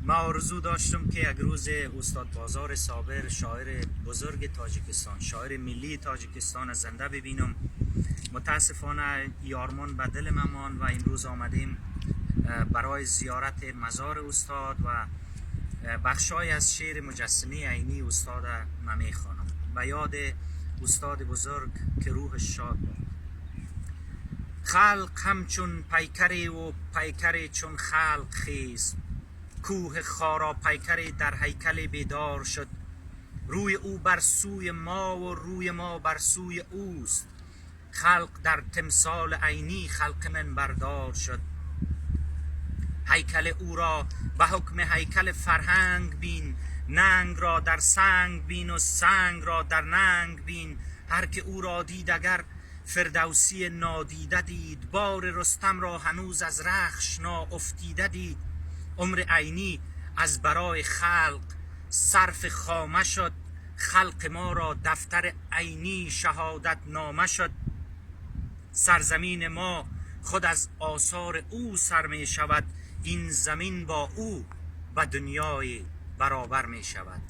Ман орзу доштам, ки як рӯз устод Бозор Собир, шоири бузурги Тоҷикистон, шоири миллии Тоҷикистон, зинда бибинам. Мутаассифона, ин ормон ба дили ман монд ва имрӯз омадем барои зиёрати мазори устод ва бахшҳое аз шеъри «Муҷассимаи Айнӣ» устод ман мехонам ба ёди устоди бузург, ки рӯҳаш шод бод. Халқ ҳамчун пайкаре ва пайкаре чун халқ хист. Кӯҳи хора пайкаре дар ҳайкале бедор шуд. Рӯи ӯ бар сӯи мо ва рӯи мо бар сӯи ӯст. Халқ дар тимсоли Айнӣ халқи минбардор шуд. Ҳайкали ӯро ба ҳукми ҳайкали фарҳанг бин, нанг ро дар санг бин ва санг ро дар нанг бин. Ҳар ки ӯро дид, агар Фирдавсии нодида дид, бори Рустам ро ҳанӯз аз Рахш ноофтида дид. Умри Айнӣ аз барои халқ сарфи хома шуд, халқи моро дафтари Айнӣ шаҳодатнома шуд. Сарзамини мо худ аз осори ӯ сар мешавад, ин замин бо ӯ ба дунёи баробар мешавад.